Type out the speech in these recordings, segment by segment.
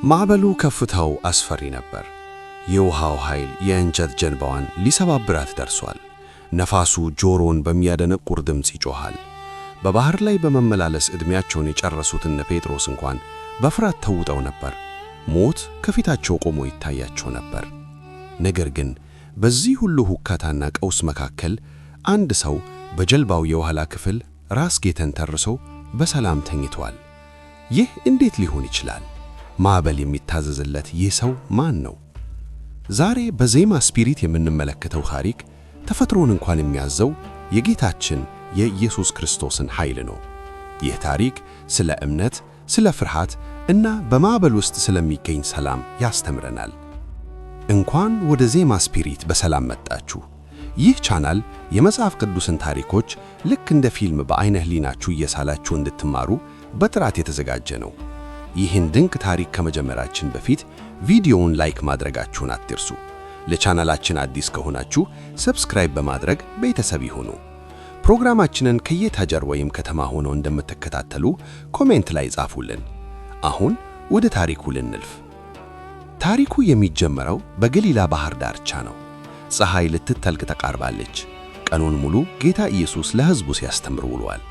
ማዕበሉ ከፍታው አስፈሪ ነበር። የውሃው ኃይል የእንጨት ጀልባዋን ሊሰባብራት ደርሷል። ነፋሱ ጆሮን በሚያደነቁር ድምፅ ይጮኻል። በባህር ላይ በመመላለስ ዕድሜያቸውን የጨረሱት እነ ጴጥሮስ እንኳን በፍርሃት ተውጠው ነበር። ሞት ከፊታቸው ቆሞ ይታያቸው ነበር። ነገር ግን በዚህ ሁሉ ሁካታና ቀውስ መካከል አንድ ሰው በጀልባው የኋላ ክፍል ራስጌ ተንተርሶ በሰላም ተኝቷል። ይህ እንዴት ሊሆን ይችላል? ማዕበል የሚታዘዝለት ይህ ሰው ማን ነው? ዛሬ በዜማ ስፒሪት የምንመለከተው ታሪክ ተፈጥሮን እንኳን የሚያዘው የጌታችን የኢየሱስ ክርስቶስን ኃይል ነው። ይህ ታሪክ ስለ እምነት፣ ስለ ፍርሃት እና በማዕበል ውስጥ ስለሚገኝ ሰላም ያስተምረናል። እንኳን ወደ ዜማ ስፒሪት በሰላም መጣችሁ። ይህ ቻናል የመጽሐፍ ቅዱስን ታሪኮች ልክ እንደ ፊልም በዓይነ ሕሊናችሁ እየሳላችሁ እንድትማሩ በጥራት የተዘጋጀ ነው። ይህን ድንቅ ታሪክ ከመጀመራችን በፊት ቪዲዮውን like ማድረጋችሁን አትርሱ። ለቻናላችን አዲስ ከሆናችሁ subscribe በማድረግ ቤተሰብ ይሁኑ። ፕሮግራማችንን ከየት ሀገር ወይም ከተማ ሆነው እንደምትከታተሉ comment ላይ ጻፉልን። አሁን ወደ ታሪኩ ልንልፍ። ታሪኩ የሚጀምረው በገሊላ ባህር ዳርቻ ነው። ፀሐይ ልትጠልቅ ተቃርባለች። ቀኑን ሙሉ ጌታ ኢየሱስ ለሕዝቡ ሲያስተምር ውሏል።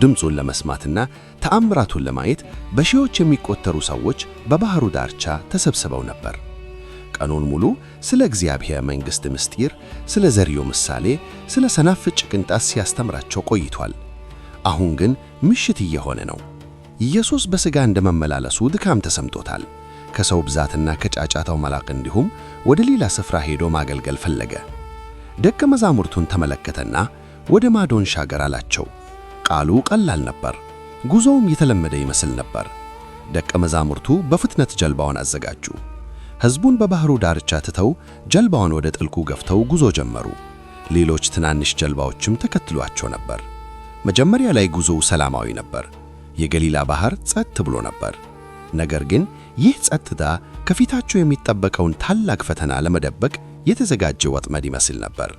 ድምፁን ለመስማትና ተአምራቱን ለማየት በሺዎች የሚቆጠሩ ሰዎች በባህሩ ዳርቻ ተሰብስበው ነበር። ቀኑን ሙሉ ስለ እግዚአብሔር መንግሥት ምስጢር፣ ስለ ዘሪው ምሳሌ፣ ስለ ሰናፍጭ ቅንጣት ሲያስተምራቸው ቆይቷል። አሁን ግን ምሽት እየሆነ ነው። ኢየሱስ በሥጋ እንደመመላለሱ ድካም ተሰምቶታል። ከሰው ብዛትና ከጫጫታው መራቅ እንዲሁም ወደ ሌላ ስፍራ ሄዶ ማገልገል ፈለገ። ደቀ መዛሙርቱን ተመለከተና ወደ ማዶ እንሻገር አላቸው። ቃሉ ቀላል ነበር። ጉዞውም የተለመደ ይመስል ነበር። ደቀ መዛሙርቱ በፍጥነት ጀልባውን አዘጋጁ። ሕዝቡን በባህሩ ዳርቻ ትተው ጀልባውን ወደ ጥልቁ ገፍተው ጉዞ ጀመሩ። ሌሎች ትናንሽ ጀልባዎችም ተከትሏቸው ነበር። መጀመሪያ ላይ ጉዞው ሰላማዊ ነበር። የገሊላ ባህር ጸጥ ብሎ ነበር። ነገር ግን ይህ ጸጥታ ከፊታቸው የሚጠበቀውን ታላቅ ፈተና ለመደበቅ የተዘጋጀ ወጥመድ ይመስል ነበር።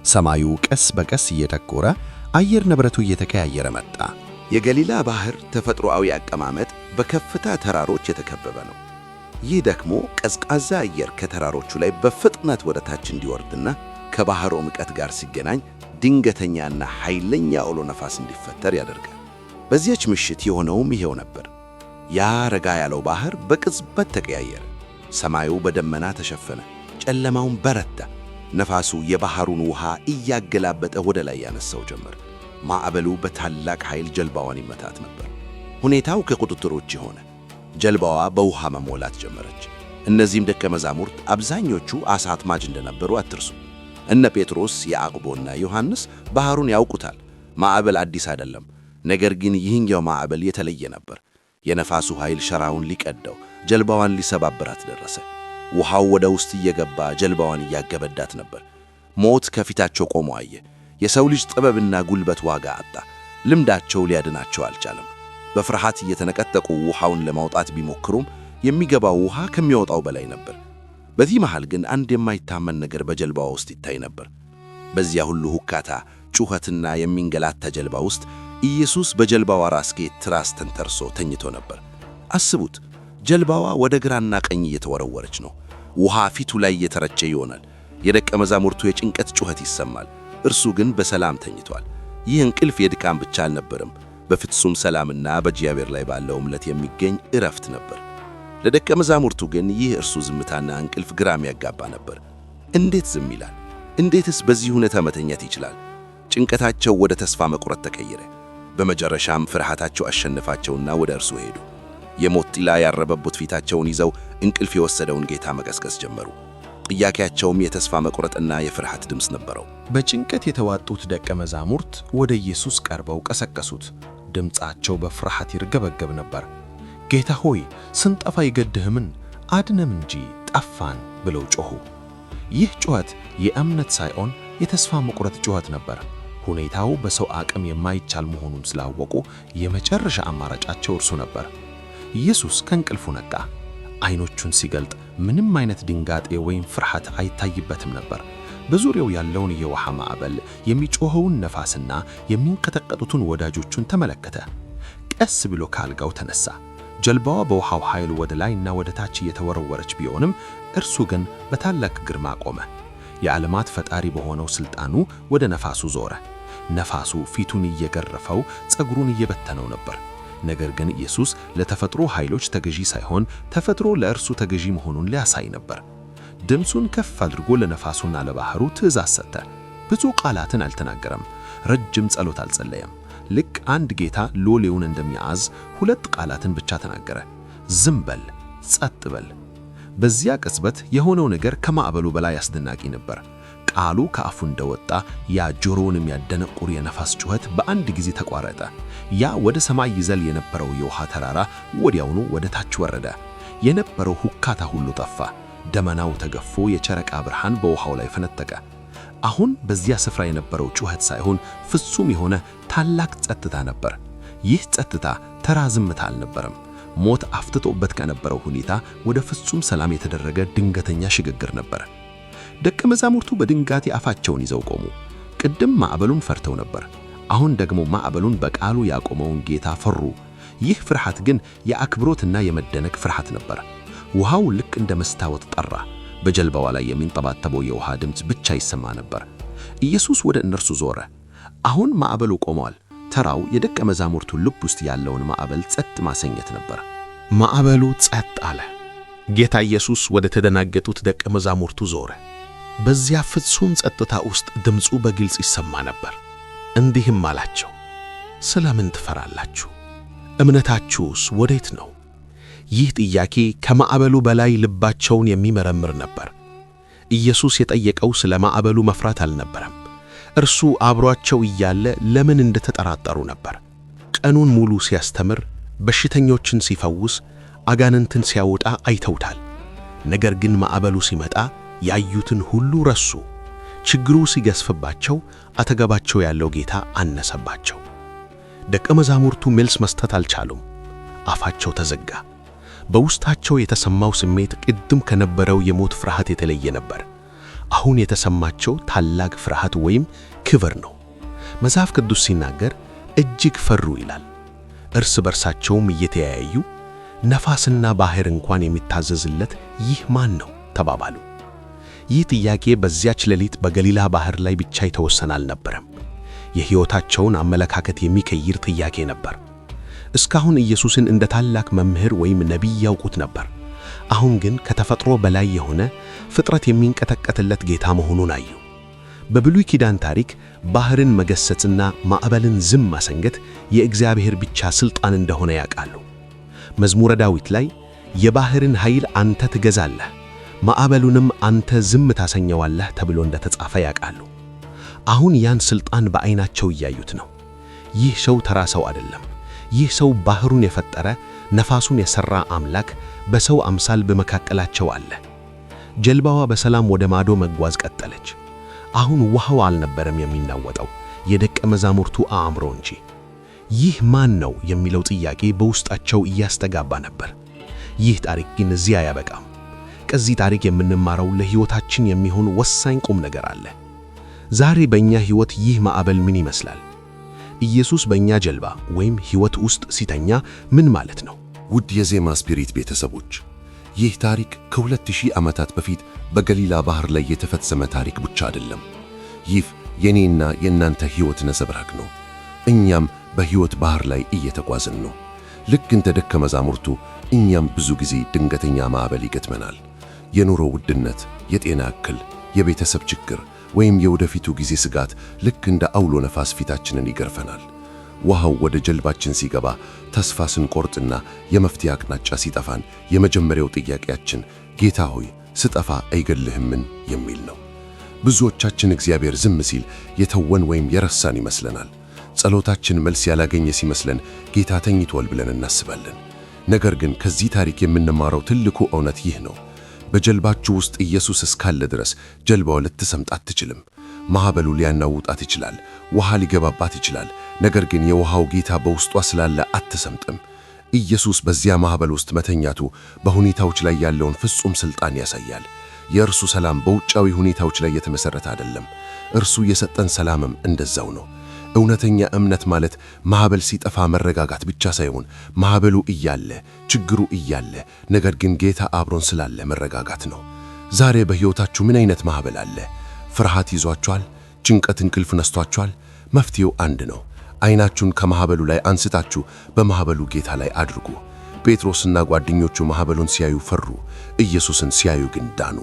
ሰማዩ ቀስ በቀስ እየጠቆረ፣ አየር ንብረቱ እየተቀያየረ መጣ። የገሊላ ባህር ተፈጥሮአዊ አቀማመጥ በከፍታ ተራሮች የተከበበ ነው። ይህ ደግሞ ቀዝቃዛ አየር ከተራሮቹ ላይ በፍጥነት ወደ ታች እንዲወርድና ከባህሩ ሙቀት ጋር ሲገናኝ ድንገተኛና ኃይለኛ አውሎ ነፋስ እንዲፈጠር ያደርጋል። በዚያች ምሽት የሆነውም ይሄው ነበር። ያ ረጋ ያለው ባህር በቅጽበት ተቀያየረ። ሰማዩ በደመና ተሸፈነ፣ ጨለማውን በረታ። ነፋሱ የባህሩን ውሃ እያገላበጠ ወደ ላይ ያነሳው ጀመር። ማዕበሉ በታላቅ ኃይል ጀልባዋን ይመታት ነበር። ሁኔታው ከቁጥጥር ውጭ ሆነ። ጀልባዋ በውሃ መሞላት ጀመረች። እነዚህም ደቀ መዛሙርት አብዛኞቹ ዓሣ አጥማጅ እንደነበሩ አትርሱ። እነ ጴጥሮስ፣ ያዕቆብና ዮሐንስ ባህሩን ያውቁታል። ማዕበል አዲስ አይደለም። ነገር ግን ይህኛው ማዕበል የተለየ ነበር። የነፋሱ ኃይል ሸራውን ሊቀደው፣ ጀልባዋን ሊሰባብራት ደረሰ። ውሃው ወደ ውስጥ እየገባ ጀልባዋን እያገበዳት ነበር። ሞት ከፊታቸው ቆሞ አየ። የሰው ልጅ ጥበብና ጉልበት ዋጋ አጣ። ልምዳቸው ሊያድናቸው አልቻለም። በፍርሃት እየተነቀጠቁ ውሃውን ለማውጣት ቢሞክሩም የሚገባው ውሃ ከሚወጣው በላይ ነበር። በዚህ መሃል ግን አንድ የማይታመን ነገር በጀልባዋ ውስጥ ይታይ ነበር። በዚያ ሁሉ ሁካታ፣ ጩኸትና የሚንገላታ ጀልባ ውስጥ ኢየሱስ በጀልባዋ ራስጌ ትራስ ተንተርሶ ተኝቶ ነበር። አስቡት፣ ጀልባዋ ወደ ግራና ቀኝ እየተወረወረች ነው። ውሃ ፊቱ ላይ እየተረጨ ይሆናል። የደቀ መዛሙርቱ የጭንቀት ጩኸት ይሰማል። እርሱ ግን በሰላም ተኝቷል። ይህ እንቅልፍ የድካም ብቻ አልነበረም። በፍጹም ሰላምና በእግዚአብሔር ላይ ባለው እምነት የሚገኝ እረፍት ነበር። ለደቀ መዛሙርቱ ግን ይህ እርሱ ዝምታና እንቅልፍ ግራም ያጋባ ነበር። እንዴት ዝም ይላል? እንዴትስ በዚህ ሁኔታ መተኛት ይችላል? ጭንቀታቸው ወደ ተስፋ መቁረጥ ተቀየረ። በመጨረሻም ፍርሃታቸው አሸነፋቸውና ወደ እርሱ ሄዱ። የሞት ጥላ ያረበቡት ፊታቸውን ይዘው እንቅልፍ የወሰደውን ጌታ መቀስቀስ ጀመሩ። ጥያቄያቸውም የተስፋ መቁረጥና የፍርሃት ድምፅ ነበረው። በጭንቀት የተዋጡት ደቀ መዛሙርት ወደ ኢየሱስ ቀርበው ቀሰቀሱት። ድምፃቸው በፍርሃት ይርገበገብ ነበር። "ጌታ ሆይ፣ ስንጠፋ አይገድህምን? አድነን እንጂ ጠፋን" ብለው ጮኹ። ይህ ጩኸት የእምነት ሳይሆን የተስፋ መቁረጥ ጩኸት ነበር። ሁኔታው በሰው አቅም የማይቻል መሆኑን ስላወቁ የመጨረሻ አማራጫቸው እርሱ ነበር። ኢየሱስ ከእንቅልፉ ነቃ። አይኖቹን ሲገልጥ ምንም አይነት ድንጋጤ ወይም ፍርሃት አይታይበትም ነበር። በዙሪያው ያለውን የውሃ ማዕበል፣ የሚጮኸውን ነፋስና የሚንቀጠቀጡትን ወዳጆቹን ተመለከተ። ቀስ ብሎ ከአልጋው ተነሳ። ጀልባዋ በውሃው ኃይል ወደ ላይና ወደ ታች እየተወረወረች ቢሆንም እርሱ ግን በታላቅ ግርማ ቆመ። የዓለማት ፈጣሪ በሆነው ሥልጣኑ ወደ ነፋሱ ዞረ። ነፋሱ ፊቱን እየገረፈው፣ ፀጉሩን እየበተነው ነበር። ነገር ግን ኢየሱስ ለተፈጥሮ ኃይሎች ተገዢ ሳይሆን ተፈጥሮ ለእርሱ ተገዢ መሆኑን ሊያሳይ ነበር። ድምፁን ከፍ አድርጎ ለነፋሱና ለባህሩ ትእዛዝ ሰጠ። ብዙ ቃላትን አልተናገረም። ረጅም ጸሎት አልጸለየም። ልክ አንድ ጌታ ሎሌውን እንደሚያዝ ሁለት ቃላትን ብቻ ተናገረ። ዝም በል፣ ጸጥ በል። በዚያ ቅጽበት የሆነው ነገር ከማዕበሉ በላይ አስደናቂ ነበር። ቃሉ ከአፉ እንደወጣ ያ ጆሮውን የሚያደነቁር የነፋስ ጩኸት በአንድ ጊዜ ተቋረጠ። ያ ወደ ሰማይ ይዘል የነበረው የውሃ ተራራ ወዲያውኑ ወደ ታች ወረደ። የነበረው ሁካታ ሁሉ ጠፋ። ደመናው ተገፎ የጨረቃ ብርሃን በውሃው ላይ ፈነጠቀ። አሁን በዚያ ስፍራ የነበረው ጩኸት ሳይሆን ፍጹም የሆነ ታላቅ ጸጥታ ነበር። ይህ ጸጥታ ተራ ዝምታ አልነበረም። ሞት አፍትጦበት ከነበረው ሁኔታ ወደ ፍጹም ሰላም የተደረገ ድንገተኛ ሽግግር ነበር። ደቀ መዛሙርቱ በድንጋጤ አፋቸውን ይዘው ቆሙ። ቅድም ማዕበሉን ፈርተው ነበር። አሁን ደግሞ ማዕበሉን በቃሉ ያቆመውን ጌታ ፈሩ። ይህ ፍርሃት ግን የአክብሮትና የመደነቅ ፍርሃት ነበር። ውሃው ልክ እንደ መስታወት ጠራ። በጀልባዋ ላይ የሚንጠባጠበው የውሃ ድምፅ ብቻ ይሰማ ነበር። ኢየሱስ ወደ እነርሱ ዞረ። አሁን ማዕበሉ ቆሟል። ተራው የደቀ መዛሙርቱ ልብ ውስጥ ያለውን ማዕበል ጸጥ ማሰኘት ነበር። ማዕበሉ ጸጥ አለ። ጌታ ኢየሱስ ወደ ተደናገጡት ደቀ መዛሙርቱ ዞረ። በዚያ ፍጹም ጸጥታ ውስጥ ድምፁ በግልጽ ይሰማ ነበር። እንዲህም አላቸው፣ ስለምን ትፈራላችሁ? እምነታችሁስ ወዴት ነው? ይህ ጥያቄ ከማዕበሉ በላይ ልባቸውን የሚመረምር ነበር። ኢየሱስ የጠየቀው ስለ ማዕበሉ መፍራት አልነበረም። እርሱ አብሯቸው እያለ ለምን እንደተጠራጠሩ ነበር። ቀኑን ሙሉ ሲያስተምር፣ በሽተኞችን ሲፈውስ፣ አጋንንትን ሲያወጣ አይተውታል። ነገር ግን ማዕበሉ ሲመጣ ያዩትን ሁሉ ረሱ። ችግሩ ሲገዝፍባቸው አጠገባቸው ያለው ጌታ አነሰባቸው። ደቀ መዛሙርቱ መልስ መስጠት አልቻሉም። አፋቸው ተዘጋ። በውስጣቸው የተሰማው ስሜት ቅድም ከነበረው የሞት ፍርሃት የተለየ ነበር። አሁን የተሰማቸው ታላቅ ፍርሃት ወይም ክብር ነው። መጽሐፍ ቅዱስ ሲናገር እጅግ ፈሩ ይላል። እርስ በርሳቸውም እየተያዩ ነፋስና ባህር እንኳን የሚታዘዝለት ይህ ማን ነው ተባባሉ። ይህ ጥያቄ በዚያች ሌሊት በገሊላ ባህር ላይ ብቻ የተወሰነ አልነበረም። የሕይወታቸውን አመለካከት የሚቀይር ጥያቄ ነበር። እስካሁን ኢየሱስን እንደ ታላቅ መምህር ወይም ነቢይ ያውቁት ነበር። አሁን ግን ከተፈጥሮ በላይ የሆነ ፍጥረት የሚንቀጠቀጥለት ጌታ መሆኑን አዩ። በብሉይ ኪዳን ታሪክ ባህርን መገሰጽና ማዕበልን ዝም ማሰኘት የእግዚአብሔር ብቻ ሥልጣን እንደሆነ ያውቃሉ። መዝሙረ ዳዊት ላይ የባህርን ኃይል አንተ ትገዛለህ፣ ማዕበሉንም አንተ ዝም ታሰኘዋለህ ተብሎ እንደተጻፈ ያውቃሉ። አሁን ያን ሥልጣን በዓይናቸው እያዩት ነው። ይህ ሰው ተራ ሰው አይደለም። ይህ ሰው ባህሩን የፈጠረ፣ ነፋሱን የሠራ አምላክ በሰው አምሳል በመካከላቸው አለ። ጀልባዋ በሰላም ወደ ማዶ መጓዝ ቀጠለች። አሁን ውሃው አልነበረም የሚናወጠው፣ የደቀ መዛሙርቱ አእምሮ እንጂ። ይህ ማን ነው የሚለው ጥያቄ በውስጣቸው እያስተጋባ ነበር። ይህ ታሪክ ግን እዚህ አያበቃም። ከዚህ ታሪክ የምንማረው ለሕይወታችን የሚሆን ወሳኝ ቁም ነገር አለ። ዛሬ በእኛ ሕይወት ይህ ማዕበል ምን ይመስላል? ኢየሱስ በእኛ ጀልባ ወይም ሕይወት ውስጥ ሲተኛ ምን ማለት ነው? ውድ የዜማ ስፒሪት ቤተሰቦች፣ ይህ ታሪክ ከ2000 ዓመታት በፊት በገሊላ ባህር ላይ የተፈጸመ ታሪክ ብቻ አይደለም። ይህ የኔና የእናንተ ሕይወት ነጸብራቅ ነው። እኛም በሕይወት ባህር ላይ እየተጓዝን ነው። ልክ እንደ ደቀ መዛሙርቱ እኛም ብዙ ጊዜ ድንገተኛ ማዕበል ይገጥመናል። የኑሮ ውድነት፣ የጤና እክል፣ የቤተሰብ ችግር ወይም የወደፊቱ ጊዜ ስጋት ልክ እንደ አውሎ ነፋስ ፊታችንን ይገርፈናል። ውሃው ወደ ጀልባችን ሲገባ ተስፋ ስንቆርጥና የመፍትሄ አቅጣጫ ሲጠፋን የመጀመሪያው ጥያቄያችን ጌታ ሆይ ስጠፋ አይገልህምን የሚል ነው። ብዙዎቻችን እግዚአብሔር ዝም ሲል የተወን ወይም የረሳን ይመስለናል። ጸሎታችን መልስ ያላገኘ ሲመስለን ጌታ ተኝቷል ብለን እናስባለን። ነገር ግን ከዚህ ታሪክ የምንማረው ትልቁ እውነት ይህ ነው። በጀልባችሁ ውስጥ ኢየሱስ እስካለ ድረስ ጀልባው ልትሰምጥ አትችልም። ማዕበሉ ሊያናውጣት ይችላል፣ ውሃ ሊገባባት ይችላል። ነገር ግን የውሃው ጌታ በውስጧ ስላለ አትሰምጥም። ኢየሱስ በዚያ ማዕበል ውስጥ መተኛቱ በሁኔታዎች ላይ ያለውን ፍጹም ሥልጣን ያሳያል። የእርሱ ሰላም በውጫዊ ሁኔታዎች ላይ የተመሠረተ አይደለም። እርሱ የሰጠን ሰላምም እንደዛው ነው። እውነተኛ እምነት ማለት ማዕበል ሲጠፋ መረጋጋት ብቻ ሳይሆን ማዕበሉ እያለ፣ ችግሩ እያለ፣ ነገር ግን ጌታ አብሮን ስላለ መረጋጋት ነው። ዛሬ በሕይወታችሁ ምን አይነት ማዕበል አለ? ፍርሃት ይዟችኋል? ጭንቀት እንቅልፍ ነስቷችኋል? መፍትሄው አንድ ነው። ዓይናችሁን ከማዕበሉ ላይ አንስታችሁ በማዕበሉ ጌታ ላይ አድርጉ። ጴጥሮስና ጓደኞቹ ማዕበሉን ሲያዩ ፈሩ፣ ኢየሱስን ሲያዩ ግን ዳኑ።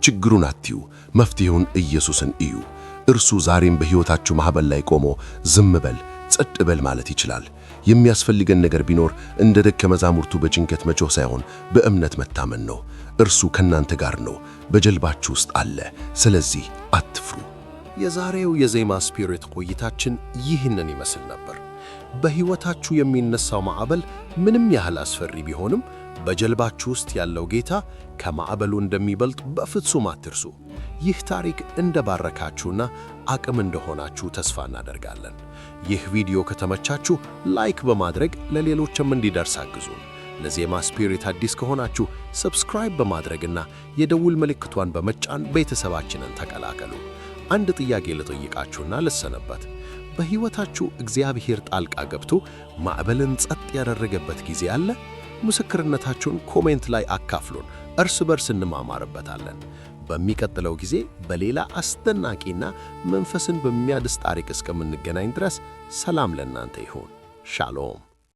ችግሩን አትዩ፣ መፍትሄውን ኢየሱስን እዩ። እርሱ ዛሬም በሕይወታችሁ ማዕበል ላይ ቆሞ ዝም በል ጸጥ በል ማለት ይችላል። የሚያስፈልገን ነገር ቢኖር እንደ ደቀ መዛሙርቱ በጭንቀት መጮህ ሳይሆን በእምነት መታመን ነው። እርሱ ከእናንተ ጋር ነው፣ በጀልባችሁ ውስጥ አለ። ስለዚህ አትፍሩ። የዛሬው የዜማ ስፒሪት ቆይታችን ይህንን ይመስል ነበር። በሕይወታችሁ የሚነሳው ማዕበል ምንም ያህል አስፈሪ ቢሆንም በጀልባችሁ ውስጥ ያለው ጌታ ከማዕበሉ እንደሚበልጥ በፍጹም አትርሱ። ይህ ታሪክ እንደባረካችሁና አቅም እንደሆናችሁ ተስፋ እናደርጋለን። ይህ ቪዲዮ ከተመቻችሁ like በማድረግ ለሌሎችም እንዲደርስ አግዙን። ለዜማ ስፒሪት አዲስ ከሆናችሁ subscribe በማድረግና የደውል ምልክቷን በመጫን ቤተሰባችንን ተቀላቀሉ። አንድ ጥያቄ ልጠይቃችሁና ልሰነበት። በሕይወታችሁ እግዚአብሔር ጣልቃ ገብቶ ማዕበልን ጸጥ ያደረገበት ጊዜ አለ? ምስክርነታችሁን comment ላይ አካፍሉን፣ እርስ በርስ እንማማርበታለን። በሚቀጥለው ጊዜ በሌላ አስደናቂና መንፈስን በሚያድስ ታሪክ እስከምንገናኝ ድረስ ሰላም ለእናንተ ይሁን። ሻሎም።